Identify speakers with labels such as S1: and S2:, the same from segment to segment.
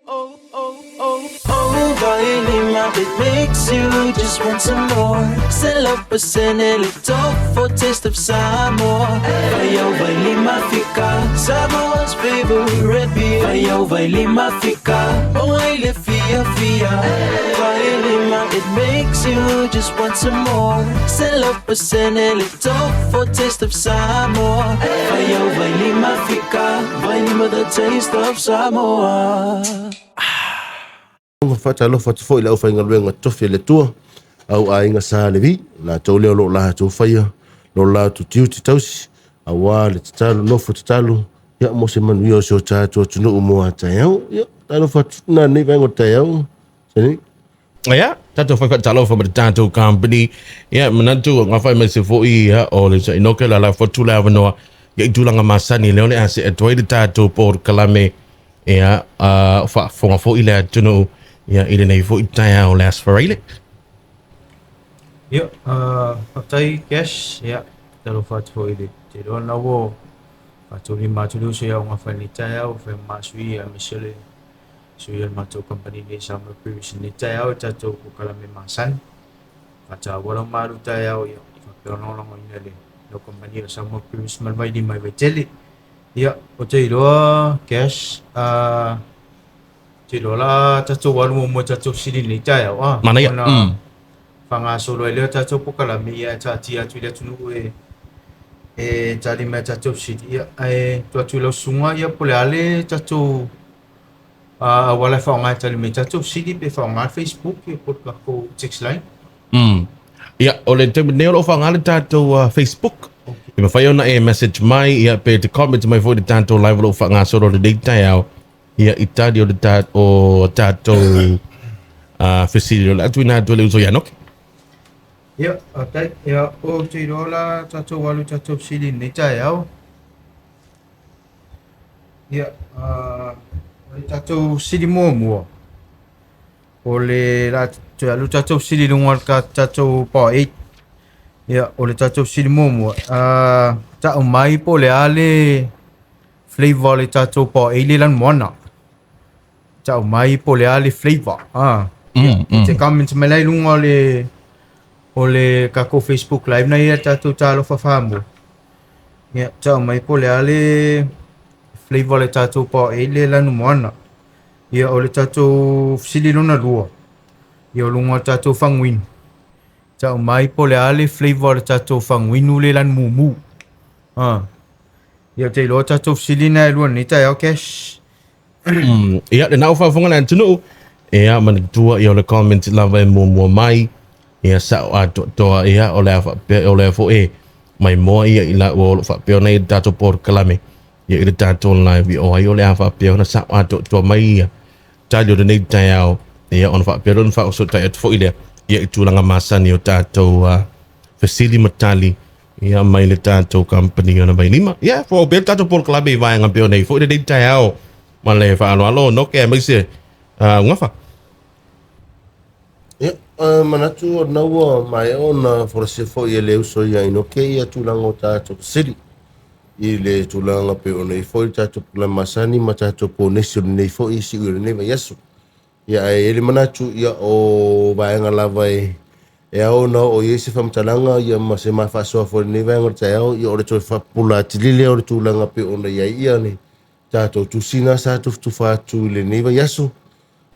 S1: Oh, Vailima, it makes you just want some more. Selaupasene le tofu, taste of Samoa. Vaiao Vailima fika, Samoa's favorite beer. Vaiao Vailima fika, oh ai le fia fia. Vailima, it makes you just want some more. Selaupasene le tofu, taste of Samoa. Vaiao Vailima fika, Vailima the taste of Samoa.
S2: Faatalofa atu foi i le aufaigaluega tofi a le Atua, au aiga sa Levi, latou lea o lo o latou faia lo latou tiute tausi, aua le tatalo, nofo tatalo, ia, mo se manuia o si o tatou atunuu mo a taeao. Ia, talofa atu na nei vaega o le taeao, Sani.
S3: Ia, tatou fai faatalofa ma le tatou company. Ia, manatu gafa mai se foi ia o le Sainoke la la fotu le avanoa. Ia i tulaga masani lea o le a see atu ai le tatou polokalame. Ia, faafofoga foi le atunuu ia i lenei foi taeao o le Aso Faraile.
S4: Ia, faafetai Cash. Ia, talofa atu foi i le tele o lena ua faatolima atu le uso i au gafa i lenei taeao, fai ma sui aemaise o le sui o le matou kamupani nei Samoa Breweries i lenei taeao i tatou polokalame masani. Faataua lau malu taeao ia faapea ona lagolagoina e le lau kamupani o Samoa Breweries ma le Vailima i Vaitele. Ia, ou te iloa Cash, ou te iloa la tatou alu muamua i tatou fesili i lenei taeao, a?
S3: Manaia.
S4: Ona faagasolo ai lea o tatou polokalame ia e taatia atu i le atunuu e e tali mai a tatou fesili. Ia, ae tuu atu i lau susuga, ia po o le a le tatou auala e faaaoga e tali mai ai tatou fesili pe faaaoga le Facebook ia po o le tatou text line.
S3: Ia, o le taimi nei o lo o faaaoga le tatou Facebook. E mafai ona e message mai, ia, pe te comment mai foi i le tatou live o lo o faagasolo lenei taeao, ia, i tali o le ta, o tatou fesili o le a tuuina atu e le uso ia Noke.
S4: Ia, faafetai. Ia, ou te iloa la tatou alu i tatou fesili i lenei taeao. Ia, o le tatou fesili muamua, o le la toe alu tatou fesili i luga o le tatou Power 8. Ia, o le tatou fesili muamua, tau mai po o le a le flavor o le tatou Power 8 le lanumoana. Tau mai po o le a le flavor. Te comment mai la i luga o le tatou Facebook Live na ia tatou Talofa Samoa. Ia, tau mai po o le a le flavor o le tatou Power 8 le lanumoana. Ia, o le tatou fesili lona lua, ia o luga o le tatou faguinu. Tau mai po o le a le flavor o le tatou faguinu le lanumumu. Ia, ou te iloa tatou fesili na e lua nei taeao Cash.
S3: Ia, lena ua faafofoga le atunuu. Ia, manatua ia o le comment lava e muamua mai. Ia, sao atoatoa ia, o le a faapea, o lea foi e maimoa ia i laua o lo o faapea ona i le tatou polokalame. Ia i le tatou live, ia o ai o le a faapea ona sao atoatoa mai ia tali o lenei taeao. Ia, ona faapea lea ona faafesootai atu foi lea, ia i tulaga masani o tatou fesili ma tali ia mai le tatou company ona Vailima. Ia, faaauau pea le tatou polokalame i vaega pei ona i ai foi lenei taeao ma le faaaloalo Noke aemaise Ugafa.
S2: Ia, manatu o lena ua maea ona folasia foi e le uso ia Inoke ia tulaga o tatou fesili i le tulaga pei ona i ai foi le tatou polokalame masani ma tatou ponesi o lenei foi siui o lenei vaiaso. Ia, ae i ai le manatu, ia, o vaega lava e e ao ona oo i ai se faamatalaga ia ma se ma faasoa foi i lenei vaega o le taeao, ia o le toe faapupula atili lea o le tulaga pei ona i ai ia le tatou tusi na sa tufatufa atu i lenei vaiaso.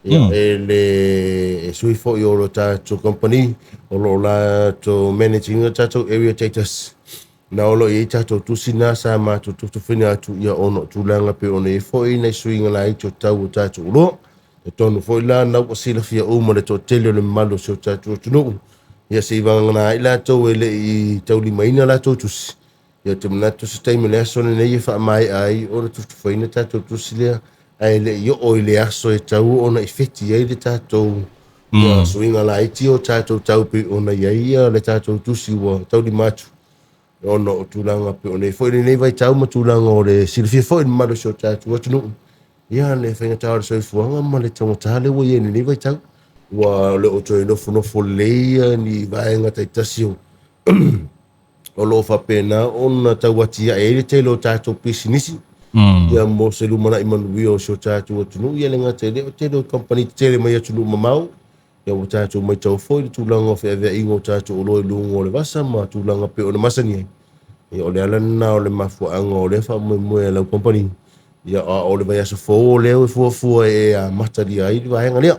S2: Ia, e le e sui foi o le tatou company o lo o latou managing le tatou area status na o lo o i ai tatou tusi na sa matou tufatufaina atu ia ona o tulaga pei ona i ai foi nai suiga laiti o tau o tatou oloa. Talitonu foi la na ua silafia uma le toatele o le mamalu o si o tatou atunuu. Ia se i vagana ai latou e le i taulimaina latou tusi. Ia ou te manatu se taimi o le aso lenei e faamaea ai ona tufatufaina tatou tusi lea ae le i oo i le aso e tau ona ifeti ai le tatou ia, suiga laiti o tatou tau pei ona i ai ia le tatou tusi ua taulima atu ona o tulaga pei ona i ai foi lenei vaitau ma tulaga o le silafia foi i le mamalu o si o tatou atunuu ia le faigata o le soifuaga ma le taugata lea ua i ai i lenei vaitau. Ua le o toe nofonofo lelei ia ni vaega taitasi o o lo o faapena ona tau atiae ai le tele o tatou pisinisi. Ia mo se lumanai manuia o si o tatou atunuu, ia le gata i lea o tele o kamupani tetele mai atunuu mamao, ia ua tatou matau foi i le tulaga o feaveaiga o tatou oloa i luga o le vasa ma tulaga pei ona masani ai. Ia o le ala lena o le mafuaaga o lea faamoemoe a lau kamupani, ia a o le vaiaso fou o lea e fuafua e amatalia ai le vaega lea.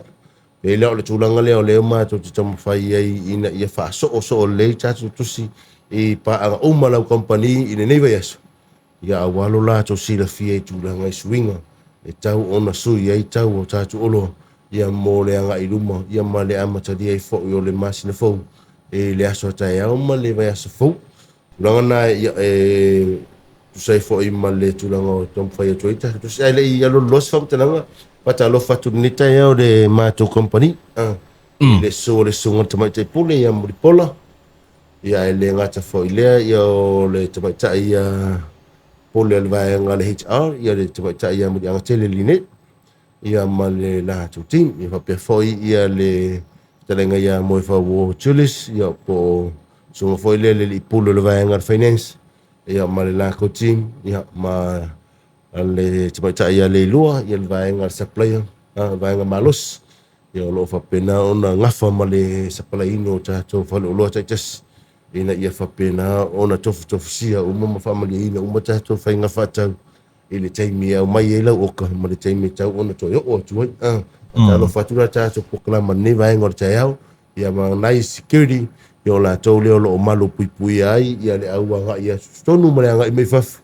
S2: E le o le tulaga lea o lea matou te taumafai ai ina ia faasoosoo lelei tatou tusi i paaga uma a lau kamupani i lenei vaiaso, ia aua lo latou silafia i tulaga i suiga e tau ona sui ai tau o tatou oloa, ia mo le agai i luma, ia ma le amatalia ai foi o le masina fou i le aso a taeao ma le vaiaso fou. Tulaga na ia e tusa ai foi ma le tulaga o taumafai atu ai tatou tusi. Ae le i alualu loa se faamatalaga, faatalofa atu i lenei taeao i le matou kamupani, i le susu o le susuga i le Tamaitai Pule ia Mulipola, ia ae le gata foi i lea ia o le Tamaitai ia Pule o le vaega a le HR, ia le Tamaitai ia Muliagatele Linet, ia ma le latou team. Ia faapea foi ia le fetalaiga ia Moefauo Julius, ia po o susuga foi lea le alii pule o le vaega a le finance, ia ma le latou team, ia ma le Tamaitai ia Leilua, ia le vaega a le supplier, vaega malosi, ia o lo o faapena ona gafa ma le sapalaiina o tatou faleoloa taitasi ina ia faapena ona tofutofusia uma ma faamalieina uma tatou faiga faatau i le taimi e aumai ai lau oka ma le taimi e tau ona toe oo atu ai. Faatalofa atu la tatou polokalama i lenei vaega o le taeao, ia ma nai security, ia o latou lea o lo o malu puipuia ai ia le au agai atu totonu ma le agai mai fafo,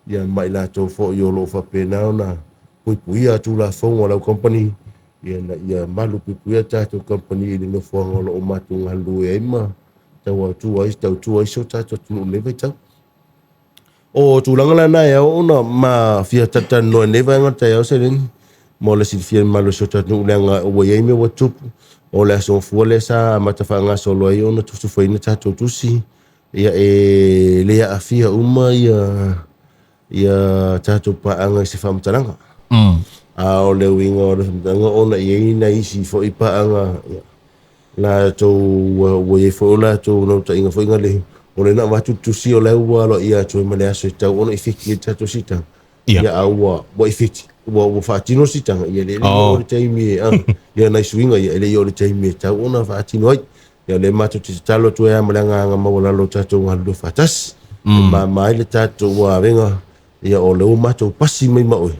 S2: ia ma i latou foi o lo o faapena ona puipuia Tulafono a lau kamupani, ia na ia malu puipuia tatou kamupani i le nofoaga o lo o matou galulue ai ma tautua ai si o tatou atunuu i lenei vaitau. O tulaga la na e ao ona ma fia talatalanoa i lenei vaega o le taeao seleni mo le silafia e le mamalu o si o tatou atunuu, leaga ua i ai mea ua tutupu. O le aso Gafua lea sa amata faagasolo ai ona tufatufaina tatou tusi, ia e le aafia uma ia tatou paaga i se faamatalaga. A o le uiga o le faamatalaga ona e i ai nai isi foi paaga latou ua i ai foi o latou naunautaiga foi na le o le na avatu le tusi o la ua aloaia atu ai ma le aso e tau ona ifiti ai le tatou siitaga. Ia a ua ifiti, ua faatino le siitaga, ia le oo le taimi e ia nai suiga ia e le i oo le taimi e tau ona faatino ai. Ia o lea matou te tatalo atu ai ma le agaga maualalo o tatou galulue faatasi. E mama ai le tatou avega, ia o lea ua matou pasi mai ma oe.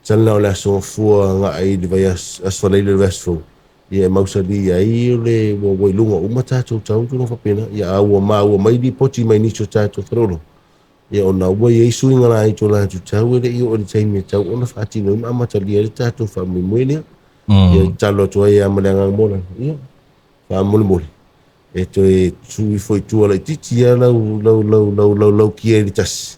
S2: Tala o le aso Gafua agai i le vaiaso, aso Faraile o le vaiaso fou, ia e mausali ai o le ua i luga uma tatou tau tulaga faapena. Ia a ua maua mai lipoti mai nisi o tatou faleoloa, ia ona ua i ai suiga laiti o latou tau e le i oo i le taimi e tau ona faatino ai ma amatalia ai le tatou faamoemoe lea. Ia tatalo atu ai lava ma le agaga maualalo, ia faamolemole e toe sui foi i tua laitiiti lava lau lau lau lau lau lau kia i le tasi,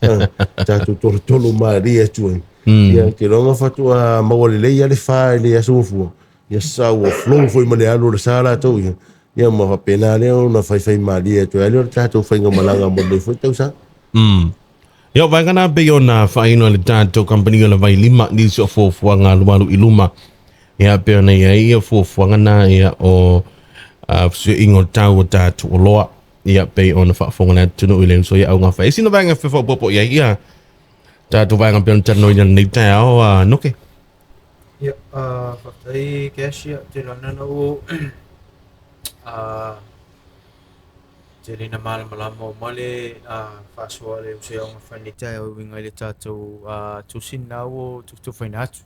S2: tatou tolotolo malie atu ai. Ia ou te iloa faatoa maua lelei lava le fa i le aso Gafua, ia sa ua flow foi ma le alu o le sa latou ia. Ia ma faapena lea ona faifai malie atu ai lea o le tatou faigamalaga mo lenei foi tausaga.
S3: Ia o vaega na pei ona faaino e le tatou kamupani o le Vailima nisi o fuafuaga alualu i luma. Ia pei ona i ai ia fuafuaga na ia o fesuiaiga o tau o tatou oloa. Ia pei ona faafofoga le atunuu i le uso ia augafa. E sina vaega e fia faaopoopo i ai ia tatou vaega pei ona talanoaina i lenei taeao Noke.
S4: Ia, faafetai Cash, ia, tele lava na ou tele ina malamalama uma le faasoa le uso i augafa i lenei taeao e uiga i le tatou tusi lena ua tufatufaina atu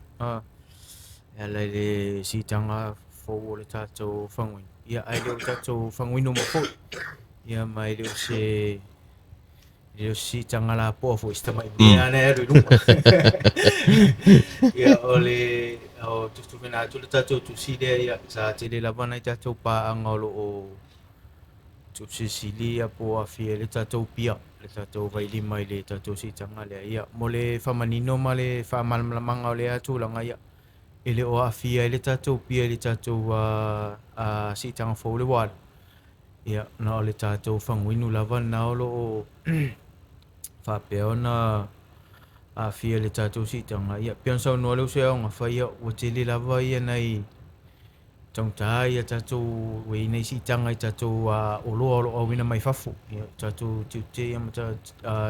S4: e ala i le siitaga fou o le tatou faguinu. Ia, ae le o le tatou faguinu uma foi. Ia, ma e le o se E le o se siitaga lapoa foi se tamai mea lea e alu i luma. Ia, o le o tufatufaina atu le tatou tusi lea, ia, sa tele lava nai tatou paaga o lo o tuusilisili ia po o aafia ai le tatou pia, le tatou vailima i le tatou siitaga lea. Ia, mo le faamanino ma le faamalamalamaga o lea tulaga, ia, e le o aafia ai le tatou pia i le tatou siitaga fou le ua alu. Ia, na o le tatou faguinu lava lena o lo o faapea ona aafia i le tatou siitaga. Ia, pei ona saunoa le uso ia Augafa, ia ua tele lava ia nai taugata ia tatou, ua i ai nai siitaga i tatou oloa o lo o auina mai fafo. Ia, tatou tiute ia ma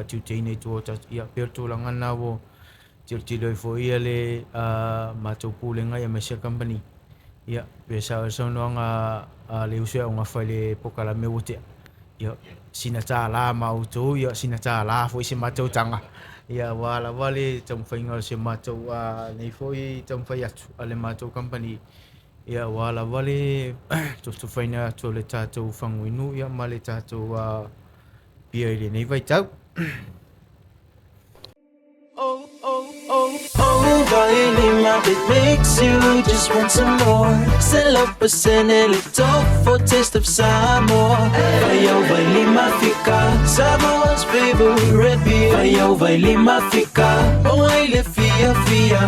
S4: tiuteina i tua o tatou, ia pei o le tulaga lena ua Tilotilo ai foi ia le matou pulega aemaise le kamupani. Ia, pei sa o le saunoaga a le uso ia Augafa i le polokalame ua tea, ia, sina $1 ma outou, ia, sina $1 foi se matou taga, ia, aua lava le taumafaiga o se matou nei foi taumafai atu a le matou kamupani, ia, aua lava le tufatufaina atu o le tatou faguinu, ia, ma le tatou pia i lenei vaitau.
S1: Vailima, it makes you just want some more. 100% le tofu taste of Samoa. Vaiao Vailima fika, Samoa's favorite beer. Vaiao Vailima fika, oh ai le fia fia.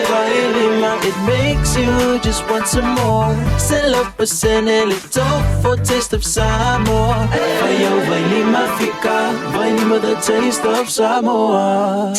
S1: Vailima, it makes you just want some more. 100% le tofu taste of Samoa. Vaiao Vailima fika, Vailima the taste of Samoa.